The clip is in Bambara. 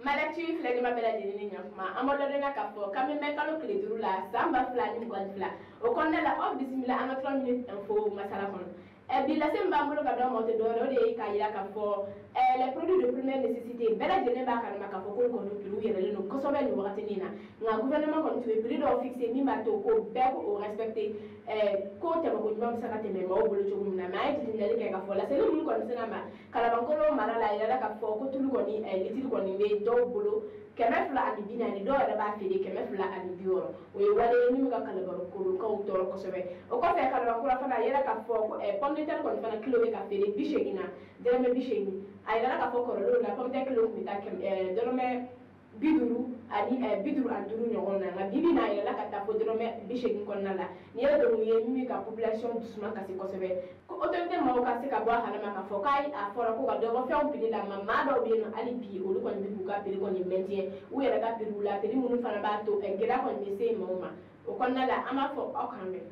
Malɛci filɛlima bɛɛ lajɛlen ni ɲakuma, an b'aw ladɔnniya k'a fɔ k'an bɛ mɛ kalo tile 5 la san 2022. O kɔnɔna la, aw bisimila an ka 3 minutes info masala kɔnɔ. Bi lase min b'an bolo ka d'aw ma, o tɛ dɔwɛrɛ, o de ye k'a yira k'a fɔ les produits de première nécessité, bɛɛ lajɛlen b'a kalama k'a fɔ k'olu kɔni prix yɛlɛlen don kosɛbɛ nin wagatinin na. Nka gouvernement kɔni tun ye prix dɔw fixé min b'a to ko bɛɛ k'o respecté, ko tɛmɛko ɲuman bɛ se ka tɛmɛ maaw bolo cogo min na. Mais an ye jateminɛli kɛ k'a fɔ laseli minnu kɔni sera ma Kalabankɔrɔ mara la, a yirala k'a fɔ ko tulu kɔni litiri kɔni bɛ dɔw bolo 240, dɔw yɛrɛ b'a feere 260. O ye wale ye min bɛ ka Kalabankɔrɔkaw tɔɔrɔ kosɛbɛ. O kɔfɛ, Kalabankɔrɔ fana, a yira k'a fɔ ko pomme de terre kɔni fana kilo bɛ ka feere 80 na, dɔrɔmɛ 80. A yirala k'a fɔ kɔrɔlenw la, pomme de terre kilo tun bɛ taa dɔrɔmɛ 50 ani 55 ɲɔgɔn na, nka bi bi in na, a yɛlɛla ka taa fo dɔrɔmɛ 80 kɔnɔna la. Nin ye degun ye min bɛ ka population dusuma kasi kosɛbɛ, ko autorité maaw ka se ka bɔ a kalama k'a fɔ k'a a fɔra ko ka dɔ bɔ fɛnw prix la. Ma maa dɔw bɛ yen nɔ, hali bi olu kɔni bɛ k'u ka prix kɔni maintien u yɛrɛ ka prix la, prix minnu fana b'a to gɛlɛya kɔni bɛ se maaw ma. O kɔnɔna la, an b'a fɔ aw k'an bɛn.